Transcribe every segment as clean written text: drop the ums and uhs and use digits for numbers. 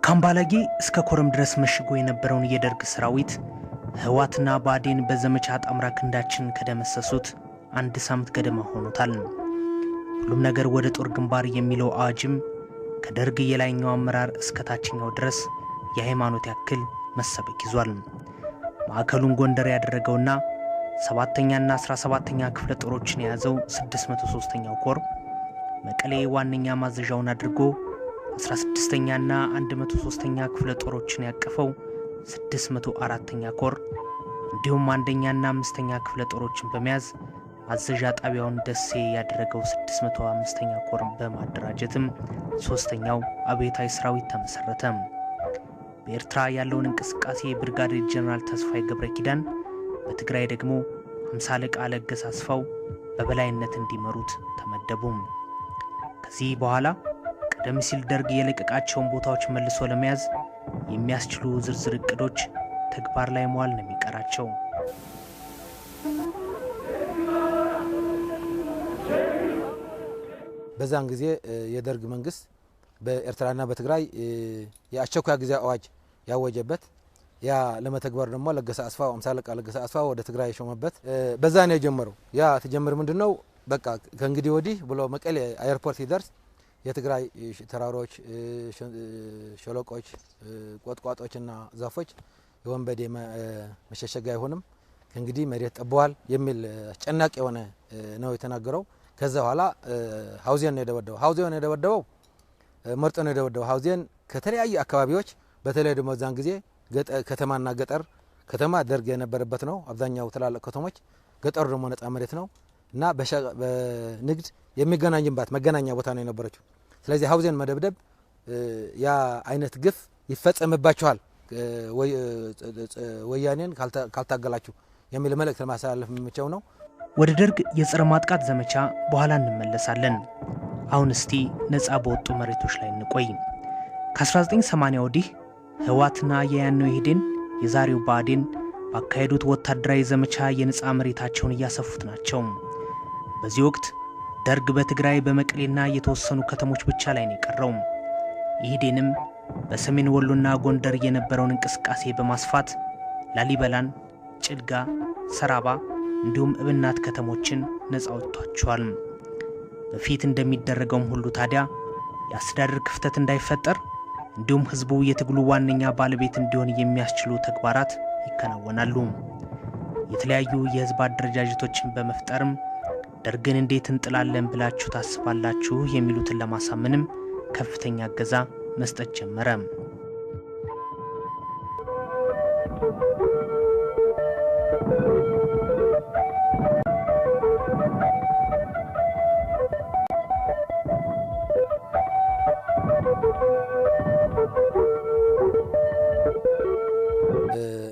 ካምባላጌ እስከ ኮረም ድረስ መሽጎ የነበረውን የደርግ ሰራዊት ህወሓትና ብአዴን በዘመቻ ጣምራ ክንዳችን ከደመሰሱት አንድ ሳምንት ገደማ ሆኖታል። ሁሉም ነገር ወደ ጦር ግንባር የሚለው አዋጅም ከደርግ የላይኛው አመራር እስከ ታችኛው ድረስ የሃይማኖት ያክል መሰበክ ይዟል። ማዕከሉን ጎንደር ያደረገውና 7ኛና 17ኛ ክፍለ ጦሮችን የያዘው 603ኛው ኮር መቀሌ ዋነኛ ማዘዣውን አድርጎ 16ኛና 103ኛ ክፍለ ጦሮችን ያቀፈው 604ኛ ኮር እንዲሁም 1ኛና 5ኛ ክፍለ ጦሮችን በመያዝ ማዘዣ ጣቢያውን ደሴ ያደረገው 605ኛ ኮር በማደራጀትም 3ኛው አብዮታዊ ሰራዊት ተመሰረተ። በኤርትራ ያለውን እንቅስቃሴ ብርጋዴር ጀነራል ተስፋዬ ገብረ ኪዳን፣ በትግራይ ደግሞ 50 አለቃ ለገሰ አስፋው በበላይነት እንዲመሩት ተመደቡ። ከዚህ በኋላ ቀደም ሲል ደርግ የለቀቃቸውን ቦታዎች መልሶ ለመያዝ የሚያስችሉ ዝርዝር እቅዶች ተግባር ላይ መዋል ነው የሚቀራቸው። በዛን ጊዜ የደርግ መንግስት በኤርትራና በትግራይ የአስቸኳይ ጊዜ አዋጅ ያወጀበት፣ ያ ለመተግበር ደግሞ ለገሰ አስፋው፣ 50 አለቃ ለገሰ አስፋው ወደ ትግራይ የሾመበት በዛ ነው የጀመረው። ያ ተጀመረ ምንድነው በቃ ከእንግዲህ ወዲህ ብሎ መቀሌ ኤርፖርት ሲደርስ የትግራይ ተራሮች፣ ሸለቆች፣ ቆጥቋጦችና ዛፎች የወንበዴ መሸሸጊያ አይሆንም፣ ከእንግዲህ መሬት ጠበዋል የሚል አስጨናቂ የሆነ ነው የተናገረው። ከዛ በኋላ ሀውዜን ነው የደበደበው። ሀውዜን የደበደበው መርጦ ነው የደበደበው። ሀውዜን ከተለያዩ አካባቢዎች በተለይ ደግሞ እዛን ጊዜ ከተማና ገጠር፣ ከተማ ደርግ የነበረበት ነው አብዛኛው ትላልቅ ከተሞች፣ ገጠሩ ደግሞ ነፃ መሬት ነው እና በንግድ የሚገናኝባት መገናኛ ቦታ ነው የነበረችው። ስለዚህ ሀውዜን መደብደብ ያ አይነት ግፍ ይፈጸምባቸዋል ወያኔን ካልታገላችሁ የሚል መልእክት ለማስተላለፍ የሚመቸው ነው። ወደ ደርግ የጸረ ማጥቃት ዘመቻ በኋላ እንመለሳለን። አሁን እስቲ ነፃ በወጡ መሬቶች ላይ እንቆይ። ከ1980 ወዲህ ህወሓትና የያኔው ኢህዴን የዛሬው ብአዴን ባካሄዱት ወታደራዊ ዘመቻ የነፃ መሬታቸውን እያሰፉት ናቸው። በዚህ ወቅት ደርግ በትግራይ በመቀሌና የተወሰኑ ከተሞች ብቻ ላይ ነው የቀረው። ኢህዴንም በሰሜን ወሎና ጎንደር የነበረውን እንቅስቃሴ በማስፋት ላሊበላን፣ ጭልጋ፣ ሰራባ እንዲሁም እብናት ከተሞችን ነፃ አውጥቷቸዋል። በፊት እንደሚደረገውም ሁሉ ታዲያ የአስተዳደር ክፍተት እንዳይፈጠር እንዲሁም ህዝቡ የትግሉ ዋነኛ ባለቤት እንዲሆን የሚያስችሉ ተግባራት ይከናወናሉ። የተለያዩ የህዝብ አደረጃጀቶችን በመፍጠርም ደርግን እንዴት እንጥላለን ብላችሁ ታስባላችሁ የሚሉትን ለማሳመንም ከፍተኛ እገዛ መስጠት ጀመረ።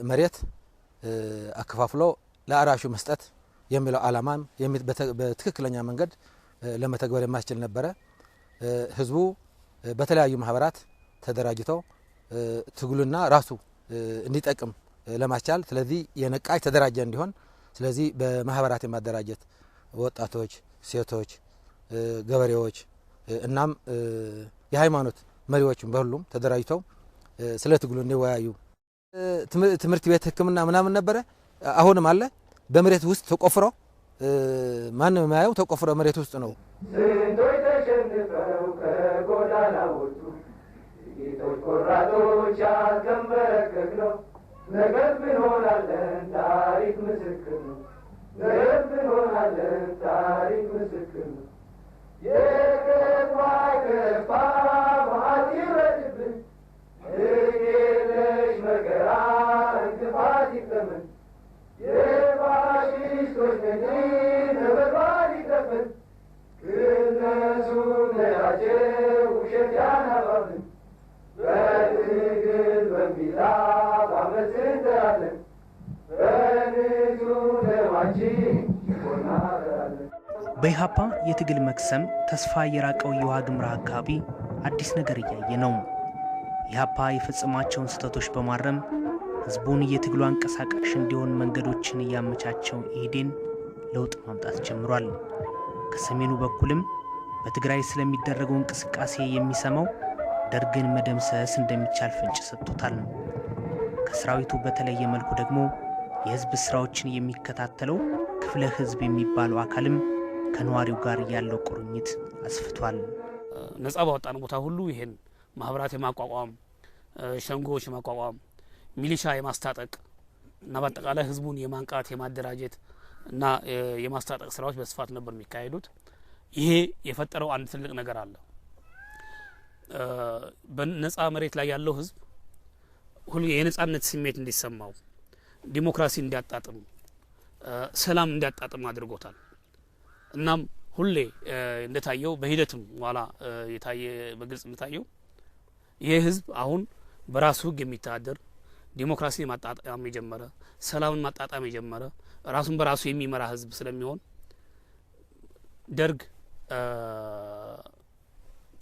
መሬት አከፋፍሎ ለአራሹ መስጠት የሚለው ዓላማም በትክክለኛ መንገድ ለመተግበር የማስችል ነበረ። ህዝቡ በተለያዩ ማህበራት ተደራጅቶ ትግሉና ራሱ እንዲጠቅም ለማስቻል፣ ስለዚህ የነቃ የተደራጀ እንዲሆን፣ ስለዚህ በማህበራት የማደራጀት ወጣቶች፣ ሴቶች፣ ገበሬዎች እናም የሃይማኖት መሪዎችም በሁሉም ተደራጅተው ስለ ትግሉ እንዲወያዩ። ትምህርት ቤት፣ ሕክምና ምናምን ነበረ፣ አሁንም አለ። በመሬት ውስጥ ተቆፍሮ ማንም የማያየው ተቆፍሮ መሬት ውስጥ ነው። ስንቶች ተሸንፈው ከጎዳና ወጡ፣ ጥቂቶች ቆራጦች ያልተንበረከክ ነው። ነገር ብንሆናለን ታሪክ ምስክር ነው። ነገር ብንሆናለን ታሪክ ምስክር ነው። የከፋ ከፋ መዓት ይውረድብን፣ የለሽ መከራ እንቅፋት ይግጠመን፣ የፋሽስቶች ነኝ ነበልባል ይቅረብን፣ ክነሱ ነታቸው ውሸት ያናባብን፣ በትግል በሚላ ባመፅ እንጠራለን፣ በንጹህ ደማችን እናበራለን። በኢሃፓ የትግል መክሰም ተስፋ የራቀው የዋግምራ አካባቢ አዲስ ነገር እያየ ነው። ኢሃፓ የፈጸማቸውን ስህተቶች በማረም ህዝቡን የትግሉ አንቀሳቃሽ እንዲሆን መንገዶችን እያመቻቸው ኢህዴን ለውጥ ማምጣት ጀምሯል። ከሰሜኑ በኩልም በትግራይ ስለሚደረገው እንቅስቃሴ የሚሰማው ደርግን መደምሰስ እንደሚቻል ፍንጭ ሰጥቶታል። ከሰራዊቱ በተለየ መልኩ ደግሞ የህዝብ ስራዎችን የሚከታተለው ክፍለ ህዝብ የሚባለው አካልም ከነዋሪው ጋር ያለው ቁርኝት አስፍቷል። ነጻ ባወጣን ቦታ ሁሉ ይሄን ማህበራት የማቋቋም፣ ሸንጎዎች የማቋቋም፣ ሚሊሻ የማስታጠቅ እና በአጠቃላይ ህዝቡን የማንቃት፣ የማደራጀት እና የማስታጠቅ ስራዎች በስፋት ነበር የሚካሄዱት። ይሄ የፈጠረው አንድ ትልቅ ነገር አለ። በነጻ መሬት ላይ ያለው ህዝብ ሁሉ የነጻነት ስሜት እንዲሰማው፣ ዲሞክራሲ እንዲያጣጥም፣ ሰላም እንዲያጣጥም አድርጎታል። እናም ሁሌ እንደታየው፣ በሂደትም ኋላ የታየ በግልጽ እንደታየው ይሄ ህዝብ አሁን በራሱ ህግ የሚተዳደር፣ ዲሞክራሲን ማጣጣም የጀመረ፣ ሰላምን ማጣጣም የጀመረ፣ ራሱን በራሱ የሚመራ ህዝብ ስለሚሆን ደርግ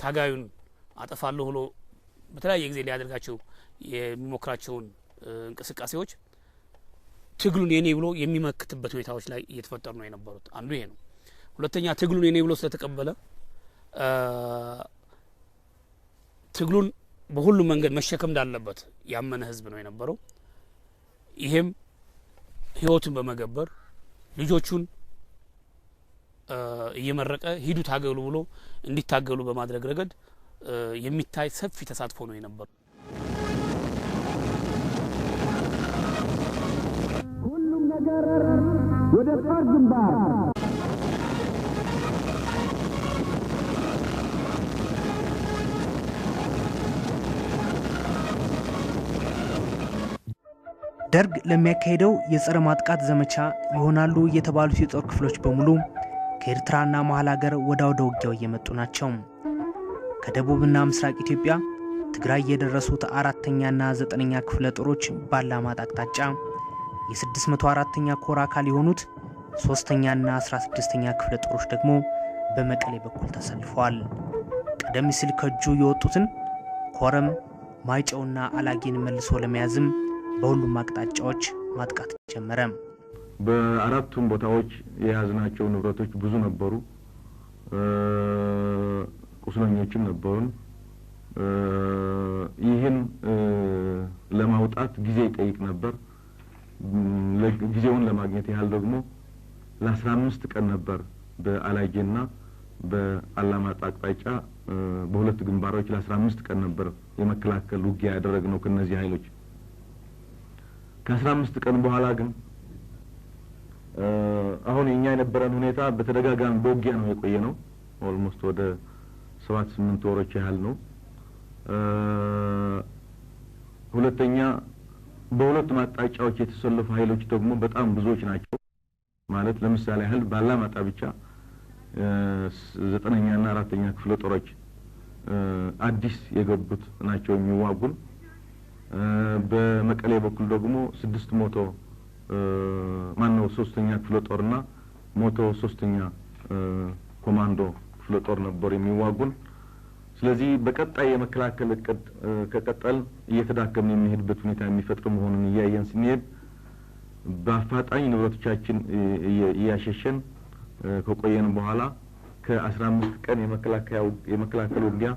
ታጋዩን አጠፋለሁ ብሎ በተለያየ ጊዜ ሊያደርጋቸው የሚሞክራቸውን እንቅስቃሴዎች ትግሉን የኔ ብሎ የሚመክትበት ሁኔታዎች ላይ እየተፈጠሩ ነው የነበሩት። አንዱ ይሄ ነው። ሁለተኛ ትግሉን የኔ ብሎ ስለተቀበለ ትግሉን በሁሉም መንገድ መሸከም እንዳለበት ያመነ ህዝብ ነው የነበረው። ይሄም ህይወቱን በመገበር፣ ልጆቹን እየመረቀ ሂዱ ታገሉ ብሎ እንዲታገሉ በማድረግ ረገድ የሚታይ ሰፊ ተሳትፎ ነው የነበረው። ሁሉም ነገር ወደ ጦር ግንባር። ደርግ ለሚያካሄደው የጸረ ማጥቃት ዘመቻ ይሆናሉ የተባሉት የጦር ክፍሎች በሙሉ ከኤርትራና መሀል ሀገር ወደ አውደ ውጊያው እየመጡ ናቸው። ከደቡብና ምስራቅ ኢትዮጵያ ትግራይ የደረሱት አራተኛና ዘጠነኛ ክፍለ ጦሮች ባላማጣ አቅጣጫ፣ የ604ኛ ኮር አካል የሆኑት ሶስተኛና 16ኛ ክፍለ ጦሮች ደግሞ በመቀሌ በኩል ተሰልፈዋል። ቀደም ሲል ከእጁ የወጡትን ኮረም፣ ማይጨውና አላጌን መልሶ ለመያዝም በሁሉም አቅጣጫዎች ማጥቃት ጀመረ። በአራቱም ቦታዎች የያዝናቸው ንብረቶች ብዙ ነበሩ። ቁስለኞችም ነበሩን። ይህን ለማውጣት ጊዜ ይጠይቅ ነበር። ጊዜውን ለማግኘት ያህል ደግሞ ለ15 ቀን ነበር በአላጌና በአላማጣ አቅጣጫ በሁለት ግንባሮች ለ15 ቀን ነበር የመከላከል ውጊያ ያደረግነው ከነዚህ ኃይሎች። ከ15 ቀን በኋላ ግን አሁን የኛ የነበረን ሁኔታ በተደጋጋሚ በውጊያ ነው የቆየ ነው። Almost ወደ 7 8 ወሮች ያህል ነው። ሁለተኛ በሁለቱም አቅጣጫዎች የተሰለፉ ኃይሎች ደግሞ በጣም ብዙዎች ናቸው። ማለት ለምሳሌ ያህል ባላማጣ ብቻ ዘጠነኛና አራተኛ ክፍለ ጦሮች አዲስ የገቡት ናቸው የሚዋጉን። በመቀሌ በኩል ደግሞ 600 ማነው ሶስተኛ ክፍለ ጦርና 103ኛ ኮማንዶ ክፍለ ጦር ነበሩ የሚዋጉን። ስለዚህ በቀጣይ የመከላከል እቅድ ከቀጠል እየተዳከምን የሚሄድበት ሁኔታ የሚፈጥር መሆኑን እያየን ስንሄድ በአፋጣኝ ንብረቶቻችን እያሸሸን ከቆየን በኋላ ከ15 ቀን የመከላከል ውጊያ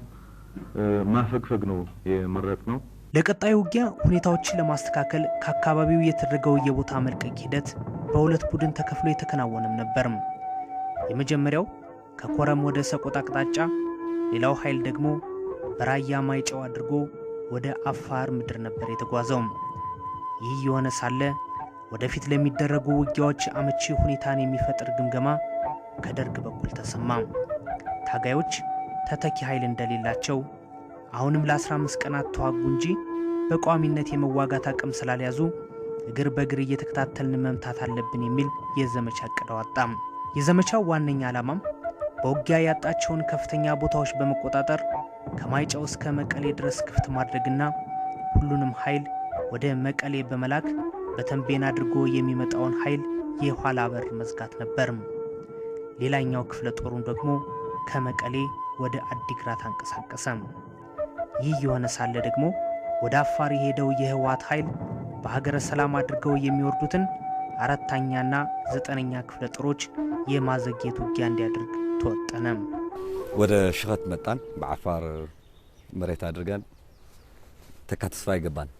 ማፈግፈግ ነው የመረጥነው። ለቀጣዩ ውጊያ ሁኔታዎችን ለማስተካከል ከአካባቢው የተደረገው የቦታ መልቀቅ ሂደት በሁለት ቡድን ተከፍሎ የተከናወነም ነበር። የመጀመሪያው ከኮረም ወደ ሰቆጣ አቅጣጫ፣ ሌላው ኃይል ደግሞ በራያ ማይጨው አድርጎ ወደ አፋር ምድር ነበር የተጓዘው። ይህ የሆነ ሳለ ወደፊት ለሚደረጉ ውጊያዎች አመቺ ሁኔታን የሚፈጥር ግምገማ ከደርግ በኩል ተሰማ። ታጋዮች ተተኪ ኃይል እንደሌላቸው፣ አሁንም ለ15 ቀናት ተዋጉ እንጂ በቋሚነት የመዋጋት አቅም ስላልያዙ እግር በእግር እየተከታተልን መምታት አለብን የሚል የዘመቻ እቅድ አወጣም። የዘመቻው ዋነኛ ዓላማም በውጊያ ያጣቸውን ከፍተኛ ቦታዎች በመቆጣጠር ከማይጨው እስከ መቀሌ ድረስ ክፍት ማድረግና ሁሉንም ኃይል ወደ መቀሌ በመላክ በተንቤን አድርጎ የሚመጣውን ኃይል የኋላ በር መዝጋት ነበር። ሌላኛው ክፍለ ጦሩን ደግሞ ከመቀሌ ወደ አዲግራት አንቀሳቀሰ። ይህ የሆነ ሳለ ደግሞ ወደ አፋር የሄደው የህወሓት ኃይል በሀገረ ሰላም አድርገው የሚወርዱትን አራተኛና ዘጠነኛ ክፍለ ጦሮች የማዘግየት ውጊያ እንዲያደርግ ተወጠነ። ወደ ሽኸት መጣን። በዓፋር መሬት አድርገን ተካ ተስፋ ይገባን።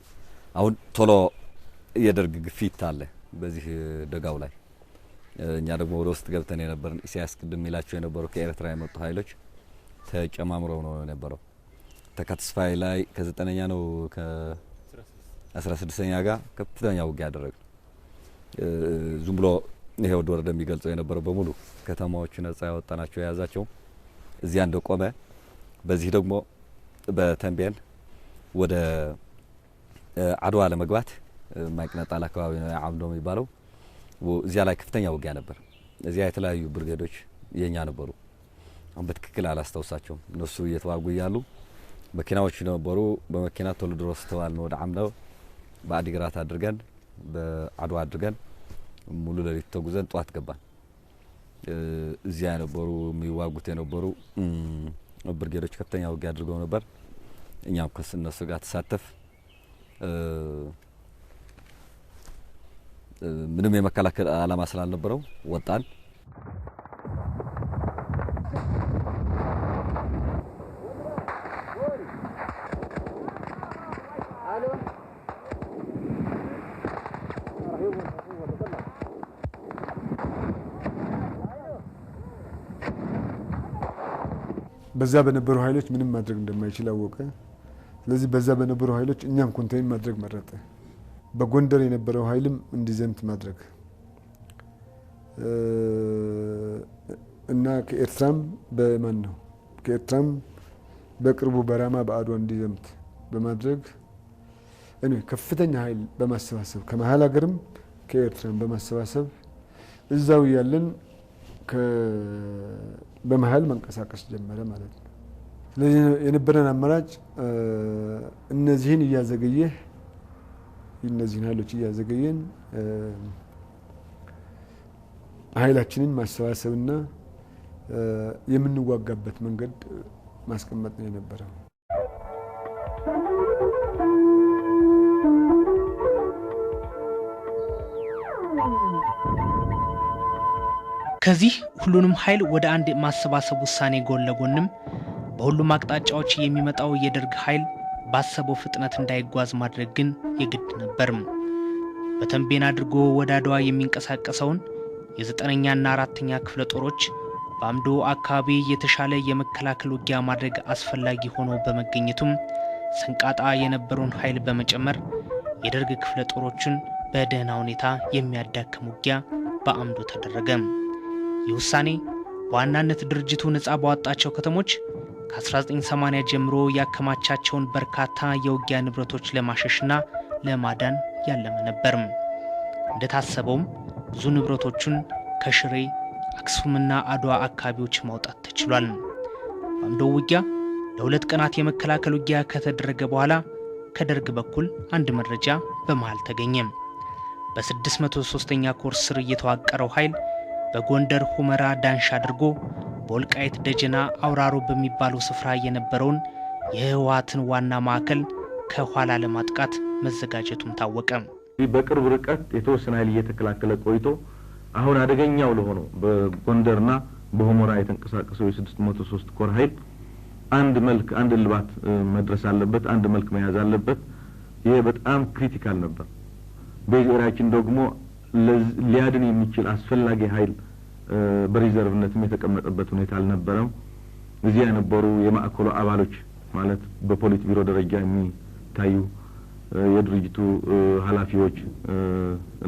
አሁን ቶሎ የደርግ ግፊት አለ በዚህ ደጋው ላይ። እኛ ደግሞ ወደ ውስጥ ገብተን የነበርን ኢሳያስ ቅድም የሚላቸው የነበሩ ከኤርትራ የመጡ ኃይሎች ተጨማምረው ነው የነበረው። ተካ ተስፋዬ ላይ ከ9ኛ ነው ከ16ኛ ጋር ከፍተኛ ውጊያ ያደረግን። ዝም ብሎ ይሄ ወደ ወረደ የሚገልጸው የነበረው በሙሉ ከተማዎቹ ነጻ ያወጣናቸው የያዛቸው እዚያ እንደቆመ፣ በዚህ ደግሞ በተንቤን ወደ አድዋ ለመግባት ማይቅነጣል አካባቢ ነው አምዶ የሚባለው፣ እዚያ ላይ ከፍተኛ ውጊያ ነበር። እዚያ የተለያዩ ብርጌዶች የኛ ነበሩ። አሁን በትክክል አላስታውሳቸውም። እነሱ እየተዋጉ እያሉ መኪናዎች ነበሩ። በመኪና ቶሎ ድረስ ተባልን ወደ አምደው በአዲግራት አድርገን በአድዋ አድርገን ሙሉ ሌሊት ተጉዘን ጠዋት ገባን። እዚያ የነበሩ የሚዋጉት የነበሩ ብርጌዶች ከፍተኛ ውጊያ አድርገው ነበር። እኛም ከእነሱ ጋር ተሳተፍ ምንም የመከላከል ዓላማ ስላልነበረው ወጣን። በዛ በነበሩ ኃይሎች ምንም ማድረግ እንደማይችል አወቀ። ስለዚህ በዛ በነበሩ ኃይሎች እኛም contain ማድረግ መረጠ። በጎንደር የነበረው ኃይልም እንዲዘምት ማድረግ እና ከኤርትራም በማን ነው ከኤርትራም በቅርቡ በራማ በአድዋ እንዲዘምት በማድረግ እኔ ከፍተኛ ኃይል በማሰባሰብ ከመሀል ሀገርም ከኤርትራም በማሰባሰብ እዛው ያለን በመሀል መንቀሳቀስ ጀመረ ማለት ነው። ስለዚህ የነበረን አማራጭ እነዚህን እያዘገየህ እነዚህን ኃይሎች እያዘገየን ኃይላችንን ማሰባሰብና የምንዋጋበት መንገድ ማስቀመጥ ነው የነበረው። ከዚህ ሁሉንም ኃይል ወደ አንድ ማሰባሰብ ውሳኔ ጎን ለጎንም በሁሉም አቅጣጫዎች የሚመጣው የደርግ ኃይል ባሰበው ፍጥነት እንዳይጓዝ ማድረግ ግን የግድ ነበር። በተንቤን አድርጎ ወደ አድዋ የሚንቀሳቀሰውን የ9ኛና 4ኛ ክፍለ ጦሮች በአምዶ አካባቢ የተሻለ የመከላከል ውጊያ ማድረግ አስፈላጊ ሆኖ በመገኘቱም ሰንቃጣ የነበረውን ኃይል በመጨመር የደርግ ክፍለ ጦሮችን በደህና ሁኔታ የሚያዳክም ውጊያ በአምዶ ተደረገ። ይህ ውሳኔ በዋናነት ድርጅቱ ነጻ ባወጣቸው ከተሞች ከ1980 ጀምሮ ያከማቻቸውን በርካታ የውጊያ ንብረቶች ለማሸሽና ለማዳን ያለመ ነበር። እንደታሰበውም ብዙ ንብረቶቹን ከሽሬ፣ አክሱምና አድዋ አካባቢዎች ማውጣት ተችሏል። በአምዶ ውጊያ ለሁለት ቀናት የመከላከል ውጊያ ከተደረገ በኋላ ከደርግ በኩል አንድ መረጃ በመሃል ተገኘ። በ603ኛ ኮር ስር የተዋቀረው ኃይል በጎንደር ሁመራ ዳንሻ አድርጎ በወልቃይት ደጀና አውራሮ በሚባለው ስፍራ የነበረውን የህወሓትን ዋና ማዕከል ከኋላ ለማጥቃት መዘጋጀቱም ታወቀ። በቅርብ ርቀት የተወሰነ ኃይል እየተከላከለ ቆይቶ አሁን አደገኛው ለሆነው በጎንደርና በሁመራ የተንቀሳቀሰው የ603 ኮር ኃይል አንድ መልክ አንድ እልባት መድረስ አለበት፣ አንድ መልክ መያዝ አለበት። ይሄ በጣም critical ነበር። base area ችን ደግሞ ሊያድን የሚችል አስፈላጊ ኃይል በ reserve ነትም የተቀመጠበት ሁኔታ አልነበረም። እዚያ የነበሩ የማዕከሉ አባሎች ማለት በፖሊት ቢሮ ደረጃ የሚታዩ የድርጅቱ ኃላፊዎች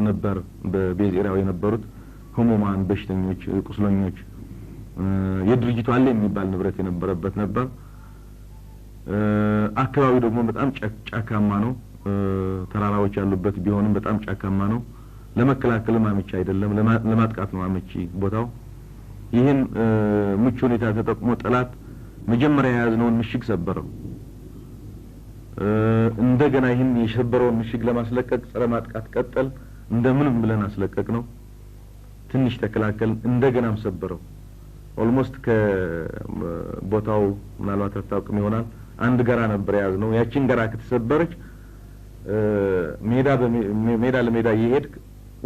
ነበር በ base area ው የነበሩት። ህሙማን፣ በሽተኞች፣ ቁስለኞች የድርጅቱ አለ የሚባል ንብረት የነበረበት ነበር። አካባቢው ደግሞ በጣም ጫካማ ነው። ተራራዎች ያሉበት ቢሆንም በጣም ጫካማ ነው። ለመከላከልም አመቺ አይደለም፣ ለማጥቃት ነው አመቺ ቦታው። ይህን ምቹ ሁኔታ ተጠቅሞ ጠላት መጀመሪያ የያዝነውን ምሽግ ሰበረው። እንደገና ይህን የሰበረውን ምሽግ ለማስለቀቅ ጸረ ማጥቃት ቀጠል። እንደምንም ብለን አስለቀቅ ነው። ትንሽ ተከላከል፣ እንደገናም ሰበረው። Almost ከቦታው ምናልባት አታውቅም ይሆናል አንድ ጋራ ነበር የያዝነው። ያቺን ጋራ ከተሰበረች ሜዳ ለሜዳ እየሄድክ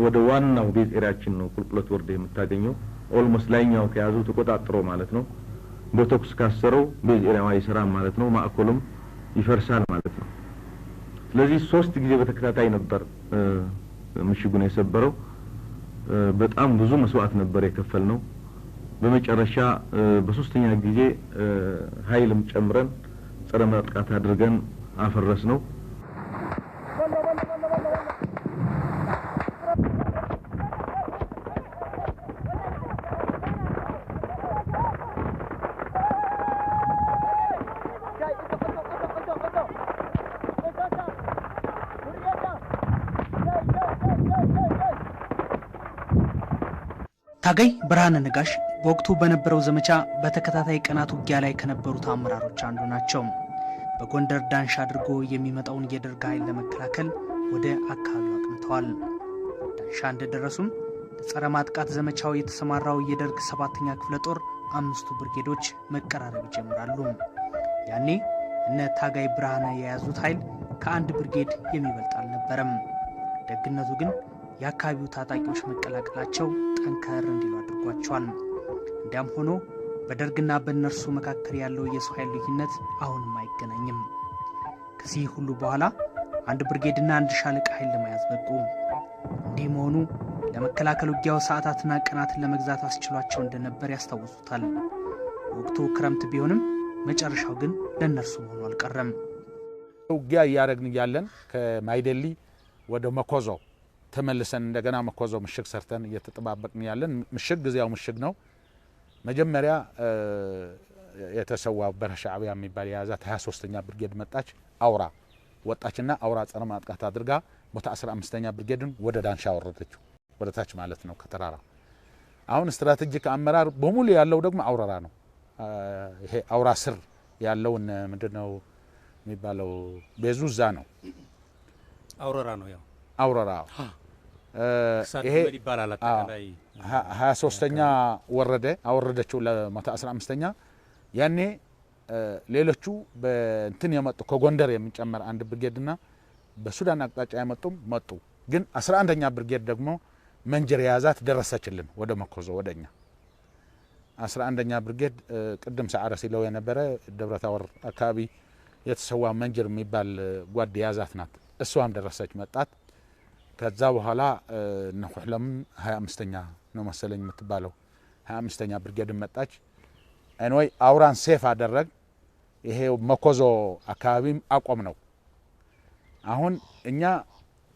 ወደ ዋናው base area ችን ነው ቁልቁለት ወርደ የምታገኘው። Almost ላይኛው ከያዘው ተቆጣጥሮ ማለት ነው። በተኩስ ካሰረው base area ው አይሰራም ማለት ነው። ማዕከሉም ይፈርሳል ማለት ነው። ስለዚህ 3 ጊዜ በተከታታይ ነበር ምሽጉን የሰበረው። በጣም ብዙ መስዋዕት ነበር የከፈልነው። በመጨረሻ በሶስተኛ ጊዜ ኃይልም ጨምረን ጸረ ማጥቃት አድርገን አፈረስነው። ታጋይ ብርሃነ ነጋሽ በወቅቱ በነበረው ዘመቻ በተከታታይ ቀናት ውጊያ ላይ ከነበሩት አመራሮች አንዱ ናቸው። በጎንደር ዳንሻ አድርጎ የሚመጣውን የደርግ ኃይል ለመከላከል ወደ አካባቢው አቅንተዋል። ዳንሻ እንደደረሱም ለጸረ ማጥቃት ዘመቻው የተሰማራው የደርግ 7ኛ ክፍለ ጦር 5ቱ ብርጌዶች መቀራረብ ይጀምራሉ። ያኔ እነ ታጋይ ብርሃነ የያዙት ኃይል ከአንድ ብርጌድ የሚበልጥ አልነበረም። ደግነቱ ግን የአካባቢው ታጣቂዎች መቀላቀላቸው ጠንከር እንዲሉ አድርጓቸዋል። እንዲያም ሆኖ በደርግና በእነርሱ መካከል ያለው የሰው ኃይል ልዩነት አሁንም አይገናኝም። ከዚህ ሁሉ በኋላ አንድ ብርጌድና አንድ ሻለቃ ኃይል ለመያዝ በቁ። እንዲህ መሆኑ ለመከላከል ውጊያው ሰዓታትና ቀናትን ለመግዛት አስችሏቸው እንደነበር ያስታውሱታል። ወቅቱ ክረምት ቢሆንም መጨረሻው ግን ለእነርሱ መሆኑ አልቀረም። ውጊያ እያደረግን እያለን ከማይደሊ ወደ መኮዞ ተመልሰን እንደገና መኮዞ ምሽግ ሰርተን እየተጠባበቅን ያለን ምሽግ ጊዜያው ምሽግ ነው። መጀመሪያ የተሰዋው በረሃ ሻዕቢያ የሚባል የያዛት 23ኛ ብርጌድ መጣች። አውራ ወጣችና አውራ ጸረ ማጥቃት አድርጋ ቦታ 15ኛ ብርጌድን ወደ ዳንሻ ወረደችው፣ ወደ ታች ማለት ነው ከተራራ። አሁን strategic አመራር በሙሉ ያለው ደግሞ አውራራ ነው። ይሄ አውራ ስር ያለውን ምንድነው የሚባለው base ኡ እዛ ነው። አውራራ ነው ያው አውራራ ይሄ ይባላል። አጠቃላይ 23ኛ ወረደ አወረደችው ለ115ኛ። ያኔ ሌሎቹ በእንትን የመጡ ከጎንደር የሚጨመር አንድ ብርጌድና በሱዳን አቅጣጫ የመጡም መጡ። ግን 11ኛ ብርጌድ ደግሞ መንጀር የያዛት ደረሰችልን ወደ መኮዞ ወደኛ። 11ኛ ብርጌድ ቅድም ሰዓረ ሲለው የነበረ ደብረታወር አካባቢ የተሰዋ መንጀር የሚባል ጓድ የያዛት ናት። እሷም ደረሰች መጣት። ከዛ በኋላ እነ ኩሕለም 25ኛ ነው መሰለኝ የምትባለው 25ኛ ብርጌድ መጣች። Anyway አውራን safe አደረግ። ይሄ መኮዞ አካባቢም አቆም ነው። አሁን እኛ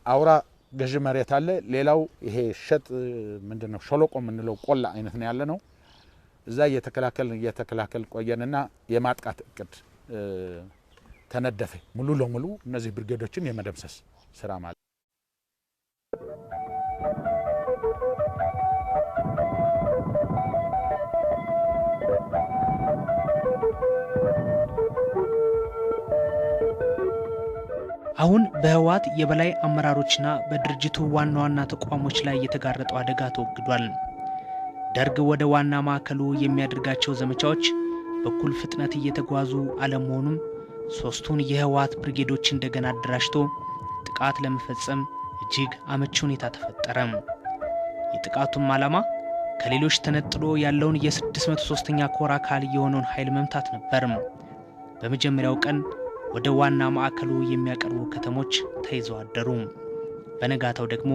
አውራ ገዢ መሬት አለ፣ ሌላው ይሄ ሸጥ ምንድነው ሸለቆ የምንለው ቆላ አይነት ነው ያለ ነው። እዛ እየተከላከል ቆየንና የማጥቃት እቅድ ተነደፈ። ሙሉ ለሙሉ እነዚህ ብርጌዶችን የመደምሰስ ስራ ማለት። አሁን በህወሓት የበላይ አመራሮችና በድርጅቱ ዋና ዋና ተቋሞች ላይ የተጋረጠው አደጋ ተወግዷል። ደርግ ወደ ዋና ማዕከሉ የሚያደርጋቸው ዘመቻዎች በኩል ፍጥነት እየተጓዙ አለመሆኑም ሶስቱን የህወሓት ብርጌዶች እንደገና አደራጅቶ ጥቃት ለመፈጸም እጅግ አመቺ ሁኔታ ተፈጠረ። የጥቃቱም ዓላማ ከሌሎች ተነጥሎ ያለውን የ603ኛ ኮር አካል የሆነውን ኃይል መምታት ነበር። በመጀመሪያው ቀን ወደ ዋና ማዕከሉ የሚያቀርቡ ከተሞች ተይዘው አደሩ። በነጋታው ደግሞ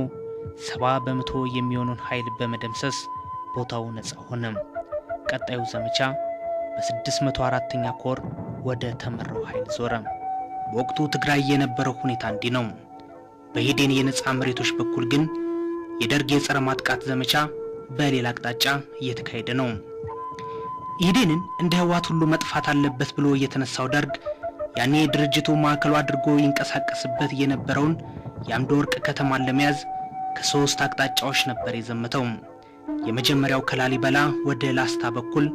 70% የሚሆነውን ኃይል በመደምሰስ ቦታው ነፃ ሆነ። ቀጣዩ ዘመቻ በ604ኛ ኮር ወደ ተመራው ኃይል ዞረ። በወቅቱ ትግራይ የነበረው ሁኔታ እንዲህ ነው። በኢህዴን የነፃ መሬቶች በኩል ግን የደርግ የጸረ ማጥቃት ዘመቻ በሌላ አቅጣጫ እየተካሄደ ነው። ኢህዴንን እንደ ህወሓት ሁሉ መጥፋት አለበት ብሎ የተነሳው ደርግ ያኔ ድርጅቱ ማዕከሉ አድርጎ ይንቀሳቀስበት የነበረውን የአምደ ወርቅ ከተማን ለመያዝ ከሶስት አቅጣጫዎች ነበር የዘመተው። የመጀመሪያው ከላሊበላ ወደ ላስታ በኩል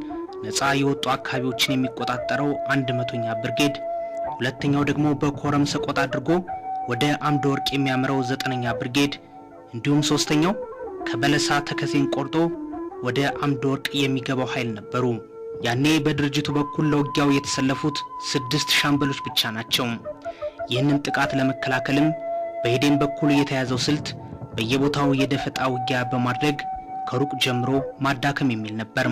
ነፃ የወጡ አካባቢዎችን የሚቆጣጠረው 100ኛ ብርጌድ፣ ሁለተኛው ደግሞ በኮረም ሰቆጣ አድርጎ ወደ አምደ ወርቅ የሚያመራው 9ኛ ብርጌድ፣ እንዲሁም ሶስተኛው ከበለሳ ተከዜን ቆርጦ ወደ አምደ ወርቅ የሚገባው ኃይል ነበሩ። ያኔ በድርጅቱ በኩል ለውጊያው የተሰለፉት 6 ሻምበሎች ብቻ ናቸው። ይህንን ጥቃት ለመከላከልም በኢህዴን በኩል የተያዘው ስልት በየቦታው የደፈጣ ውጊያ በማድረግ ከሩቅ ጀምሮ ማዳከም የሚል ነበር።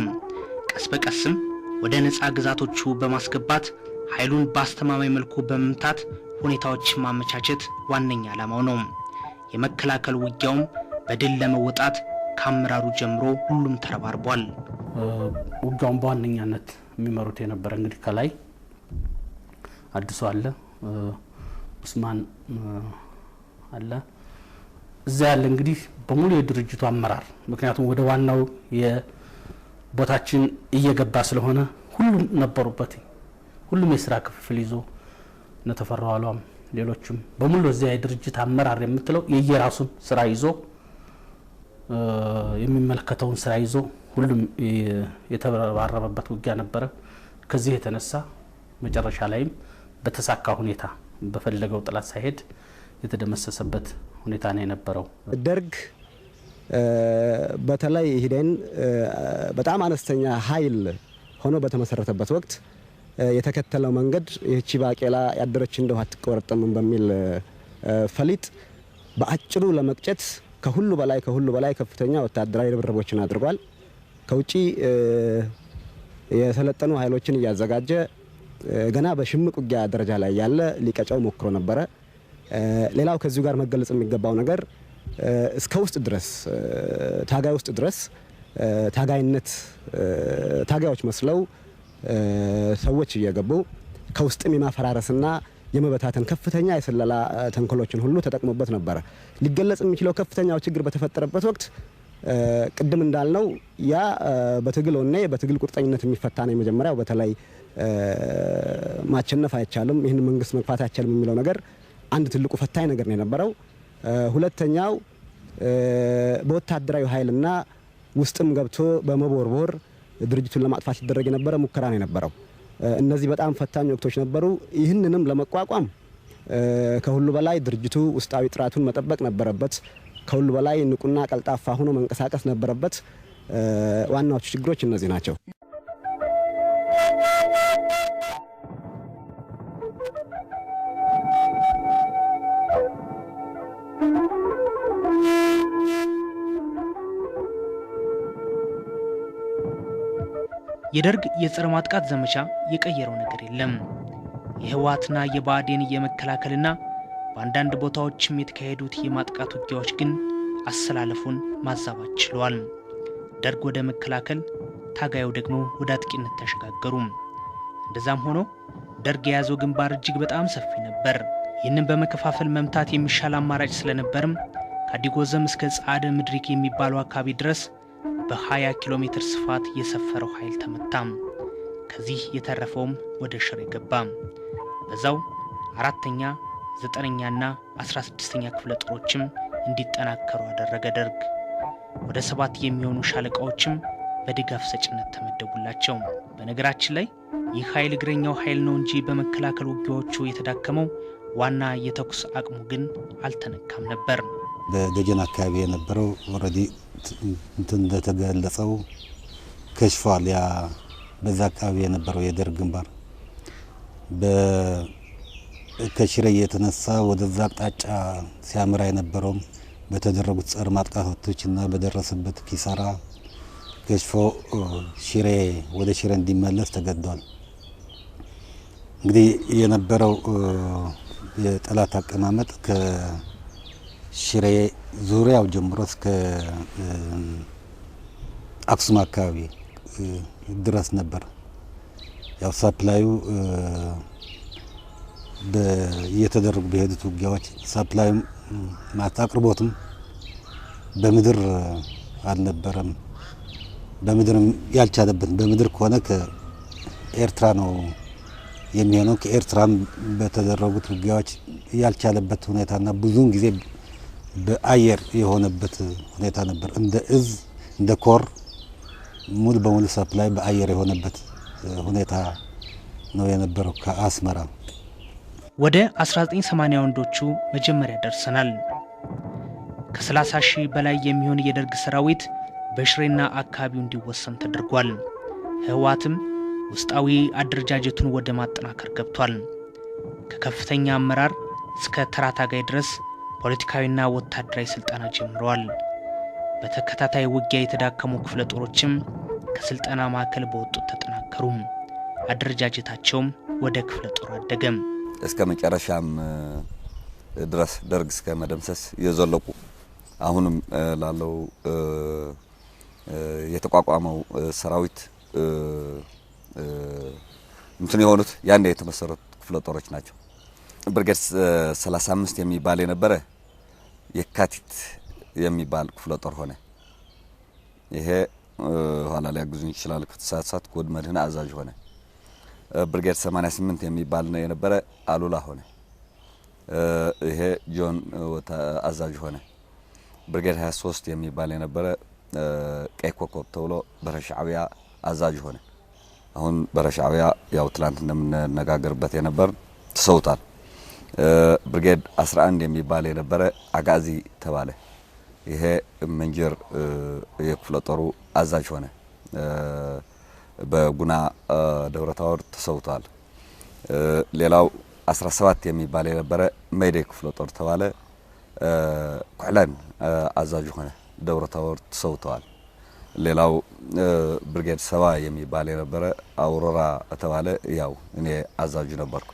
ቀስ በቀስም ወደ ነፃ ግዛቶቹ በማስገባት ኃይሉን ባስተማማኝ መልኩ በመምታት ሁኔታዎችን ማመቻቸት ዋነኛ ዓላማው ነው። የመከላከል ውጊያውም በድል ለመወጣት ከአመራሩ ጀምሮ ሁሉም ተረባርቧል። ውጊያውን በዋነኛነት የሚመሩት የነበረ እንግዲህ ከላይ አዲሱ አለ፣ ኡስማን አለ፣ እዛ ያለ እንግዲህ በሙሉ የድርጅቱ አመራር፣ ምክንያቱም ወደ ዋናው የቦታችን እየገባ ስለሆነ ሁሉም ነበሩበት። ሁሉም የስራ ክፍፍል ይዞ እነ ተፈራው አሏም ሌሎችም በሙሉ እዚያ የድርጅት አመራር የምትለው የየራሱን ስራ ይዞ የሚመለከተውን ስራ ይዞ ሁሉም የተረባረበበት ውጊያ ነበረ። ከዚህ የተነሳ መጨረሻ ላይም በተሳካ ሁኔታ በፈለገው ጠላት ሳይሄድ የተደመሰሰበት ሁኔታ ነው የነበረው። ደርግ በተለይ ኢህዴን በጣም አነስተኛ ኃይል ሆኖ በተመሰረተበት ወቅት የተከተለው መንገድ ይህቺ ባቄላ ያደረች እንደው አትቆረጥም በሚል ፈሊጥ በአጭሩ ለመቅጨት ከሁሉ በላይ ከፍተኛ ወታደራዊ ርብርቦችን አድርጓል። ከውጪ የሰለጠኑ ኃይሎችን እያዘጋጀ ገና በሽምቅ ውጊያ ደረጃ ላይ ያለ ሊቀጨው ሞክሮ ነበረ። ሌላው ከዚሁ ጋር መገለጽ የሚገባው ነገር እስከ ውስጥ ድረስ ታጋይ ውስጥ ድረስ ታጋይነት ታጋዮች መስለው ሰዎች እየገቡ ከውስጥም የማፈራረስና የመበታተን ከፍተኛ የስለላ ተንኮሎችን ሁሉ ተጠቅሞበት ነበረ። ሊገለጽ የሚችለው ከፍተኛው ችግር በተፈጠረበት ወቅት ቅድም እንዳልነው ያ በትግል ወኔ በትግል ቁርጠኝነት የሚፈታ ነው። የመጀመሪያው በተለይ ማቸነፍ አይቻልም፣ ይህን መንግስት መግፋት አይቻልም የሚለው ነገር አንድ ትልቁ ፈታኝ ነገር ነው የነበረው። ሁለተኛው በወታደራዊ ኃይልና ውስጥም ገብቶ በመቦርቦር ድርጅቱን ለማጥፋት ሲደረግ የነበረ ሙከራ ነው የነበረው። እነዚህ በጣም ፈታኝ ወቅቶች ነበሩ። ይህንንም ለመቋቋም ከሁሉ በላይ ድርጅቱ ውስጣዊ ጥራቱን መጠበቅ ነበረበት። ከሁሉ በላይ ንቁና ቀልጣፋ ሆኖ መንቀሳቀስ ነበረበት። ዋናዎቹ ችግሮች እነዚህ ናቸው። የደርግ የጸረ ማጥቃት ዘመቻ የቀየረው ነገር የለም። የህወሓትና የብአዴን የመከላከልና በአንዳንድ ቦታዎችም የተካሄዱት የማጥቃት ውጊያዎች ግን አሰላለፉን ማዛባት ችለዋል። ደርግ ወደ መከላከል፣ ታጋዩ ደግሞ ወደ አጥቂነት ተሸጋገሩ። እንደዛም ሆኖ ደርግ የያዘው ግንባር እጅግ በጣም ሰፊ ነበር። ይህንን በመከፋፈል መምታት የሚሻል አማራጭ ስለነበርም ከአዲጎዘም እስከ ጻዕደ ምድሪክ የሚባለው አካባቢ ድረስ በ20 ኪሎ ሜትር ስፋት የሰፈረው ኃይል ተመታም። ከዚህ የተረፈውም ወደ ሽሬ ገባ። በዛው 4ኛ፣ 9ኛና 16ኛ ክፍለ ጦሮችም እንዲጠናከሩ አደረገ ደርግ። ወደ 7 የሚሆኑ ሻለቃዎችም በድጋፍ ሰጭነት ተመደቡላቸው። በነገራችን ላይ ይህ ኃይል እግረኛው ኃይል ነው እንጂ በመከላከል ውጊያዎቹ የተዳከመው ዋና የተኩስ አቅሙ ግን አልተነካም ነበር። በደጀን አካባቢ የነበረው already እንትን እንደተገለጸው ከሽፏል። ያ በዛ አካባቢ የነበረው የደርግ ግንባር ከሽሬ የተነሳ ወደዛ አቅጣጫ ሲያመራ የነበረውም በተደረጉት ጸረ ማጥቃቶችና በደረሰበት ኪሳራ ከሽፎ ሽሬ ወደ ሽሬ እንዲመለስ ተገዷል። እንግዲህ የነበረው የጠላት አቀማመጥ ከሽሬ ዙሪያው ጀምሮ እስከ አክሱም አካባቢ ድረስ ነበር። ያው supply ዩ እየተደረጉ በሄዱት ውጊያዎች supply ዩም ማለት አቅርቦትም በምድር አልነበረም። በምድር ያልቻለበት በምድር ከሆነ ከኤርትራ ነው የሚሆነው። ከኤርትራም በተደረጉት ውጊያዎች ያልቻለበት ሁኔታና ብዙውን ጊዜ በአየር የሆነበት ሁኔታ ነበር። እንደ እዝ እንደ ኮር ሙሉ በሙሉ supply በአየር የሆነበት ሁኔታ ነው የነበረው ከአስመራ። ወደ 1980ዎቹ መጀመሪያ ደርሰናል። ከ30 ሺህ በላይ የሚሆን የደርግ ሰራዊት በሽሬና አካባቢው እንዲወሰን ተደርጓል። ህወሓትም ውስጣዊ አደረጃጀቱን ወደ ማጠናከር ገብቷል። ከከፍተኛ አመራር እስከ ተራ ታጋይ ድረስ ፖለቲካዊና ወታደራዊ ስልጠና ጀምረዋል። በተከታታይ ውጊያ የተዳከሙ ክፍለ ጦሮችም ከስልጠና ማዕከል በወጡት ተጠናከሩ። አደረጃጀታቸውም ወደ ክፍለ ጦር አደገም። እስከ መጨረሻም ድረስ ደርግ እስከ መደምሰስ የዘለቁ አሁንም ላለው የተቋቋመው ሰራዊት እንትን የሆኑት ያንዴ የተመሰረቱ ክፍለ ጦሮች ናቸው። ብርጌድ 35 የሚባል የነበረ የካቲት የሚባል ክፍለ ጦር ሆነ። ይሄ ኋላ ሊያግዙኝ ይችላል ከተሳሳትኩ። ወድ መድህን አዛዥ ሆነ። ብርጌድ 88 የሚባል ነው የነበረ አሉላ ሆነ። ይሄ ጆን አዛዥ ሆነ። ብርጌድ 23 የሚባል የነበረ ቀይ ኮከብ ተብሎ በረ ሻዕቢያ አዛዥ ሆነ። አሁን በረ ሻዕቢያ ያው ትላንት እንደምንነጋገርበት የነበር ተሰውታል። ብርጌድ 11 የሚባል የነበረ አጋዚ ተባለ። ይሄ መንጀር የክፍለ ጦሩ አዛዥ ሆነ። በጉና ደብረታቦር ተሰውቷል። ሌላው 17 የሚባል የነበረ መይዴ ክፍለ ጦር ተባለ። ኩሕለን አዛዥ ሆነ። ደብረታቦር ተሰውተዋል። ሌላው ብርጌድ 70 የሚባል የነበረ አውሮራ ተባለ። ያው እኔ አዛዡ ነበርኩ።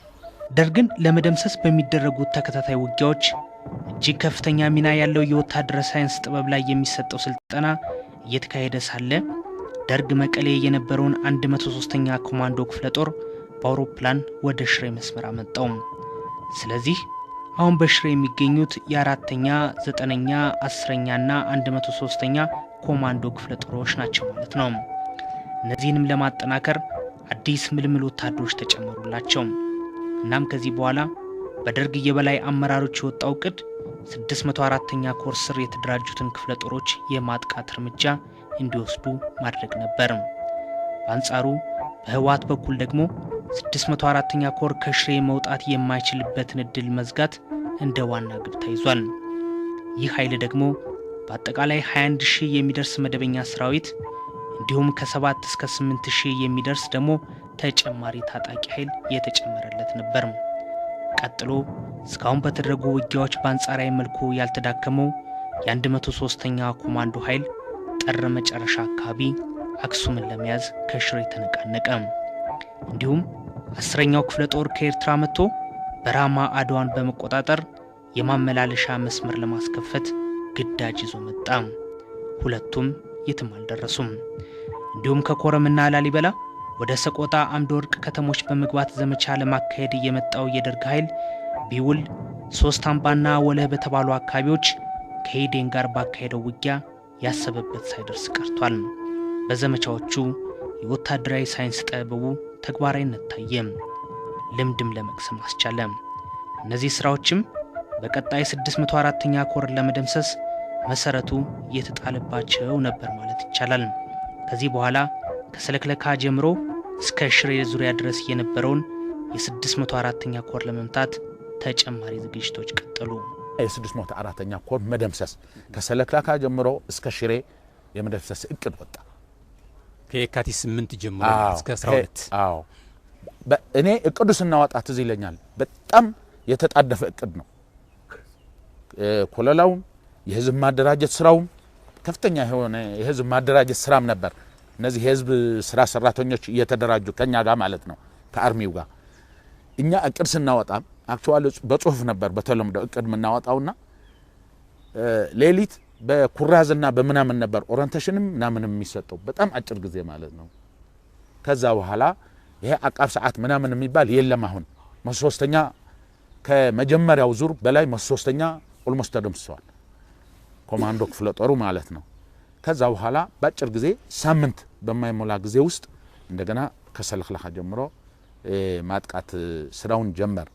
ደርግን ለመደምሰስ በሚደረጉት ተከታታይ ውጊያዎች እጅግ ከፍተኛ ሚና ያለው የወታደራዊ ሳይንስ ጥበብ ላይ የሚሰጠው ስልጠና እየተካሄደ ሳለ ደርግ መቀሌ የነበረውን 103ኛ ኮማንዶ ክፍለ ጦር በአውሮፕላን ወደ ሽሬ መስመር አመጣው። ስለዚህ አሁን በሽሬ የሚገኙት የ4ኛ፣ 9ኛ፣ 10ኛና 103ኛ ኮማንዶ ክፍለ ጦሮች ናቸው ማለት ነው። እነዚህንም ለማጠናከር አዲስ ምልምል ወታደሮች ተጨመሩላቸው። እናም ከዚህ በኋላ በደርግ የበላይ አመራሮች የወጣው እቅድ 604ኛ ኮር ስር የተደራጁትን ክፍለ ጦሮች የማጥቃት እርምጃ እንዲወስዱ ማድረግ ነበር። በአንጻሩ በህወሓት በኩል ደግሞ 604ኛ ኮር ከሽሬ መውጣት የማይችልበትን እድል መዝጋት እንደ ዋና ግብ ተይዟል። ይህ ኃይል ደግሞ በአጠቃላይ 21 ሺህ የሚደርስ መደበኛ ሰራዊት እንዲሁም ከ7 እስከ 8 ሺህ የሚደርስ ደግሞ ተጨማሪ ታጣቂ ኃይል የተጨመረለት ነበር። ቀጥሎ እስካሁን በተደረጉ ውጊያዎች በአንጻራዊ መልኩ ያልተዳከመው የ103ኛ ኮማንዶ ኃይል ጥር መጨረሻ አካባቢ አክሱምን ለመያዝ ከሽሬ ተነቃነቀ። እንዲሁም 10ኛው ክፍለ ጦር ከኤርትራ መጥቶ በራማ አድዋን በመቆጣጠር የማመላለሻ መስመር ለማስከፈት ግዳጅ ይዞ መጣ። ሁለቱም የትም አልደረሱም። እንዲሁም ከኮረምና ላሊበላ ወደ ሰቆጣ አምደ ወርቅ ከተሞች በመግባት ዘመቻ ለማካሄድ የመጣው የደርግ ኃይል ቢውል፣ ሶስት አምባና ወለህ በተባሉ አካባቢዎች ከኢህዴን ጋር ባካሄደው ውጊያ ያሰበበት ሳይደርስ ቀርቷል። በዘመቻዎቹ የወታደራዊ ሳይንስ ጥበቡ ተግባራዊነት ታየ፣ ልምድም ለመቅሰም አስቻለ። እነዚህ ስራዎችም በቀጣይ 604ኛ ኮርን ለመደምሰስ መሰረቱ የተጣለባቸው ነበር ማለት ይቻላል። ከዚህ በኋላ ከሰለክለካ ጀምሮ እስከ ሽሬ ዙሪያ ድረስ የነበረውን የ604ኛ ኮር ለመምታት ተጨማሪ ዝግጅቶች ቀጠሉ። የ604ኛ ኮር መደምሰስ ከሰለክላካ ጀምሮ እስከ ሽሬ የመደምሰስ እቅድ ወጣ። ከየካቲት 8 ጀምሮ እስከ 12። አዎ፣ እኔ እቅዱ ስናወጣ ትዝ ይለኛል። በጣም የተጣደፈ እቅድ ነው። ኮለላውም የህዝብ ማደራጀት ስራውም ከፍተኛ የሆነ የህዝብ ማደራጀት ስራም ነበር። እነዚህ የህዝብ ስራ ሰራተኞች እየተደራጁ ከኛ ጋር ማለት ነው፣ ከ army ው ጋር። እኛ እቅድ ስናወጣ actually በጽሁፍ ነበር በተለምዶ እቅድ የምናወጣውና ሌሊት በኩራዝና በምናምን ነበር orientation ም ምናምንም የሚሰጠው፣ በጣም አጭር ጊዜ ማለት ነው። ከዛ በኋላ ይሄ አቃብ ሰዓት ምናምን የሚባል የለም። አሁን 103ኛ ከመጀመሪያው ዙር በላይ 103ኛ almost ተደምስሰዋል። ኮማንዶ ክፍለ ጦሩ ማለት ነው። ከዛ በኋላ በአጭር ጊዜ፣ ሳምንት በማይሞላ ጊዜ ውስጥ እንደገና ከሰለክለካ ጀምሮ ማጥቃት ስራውን ጀመር።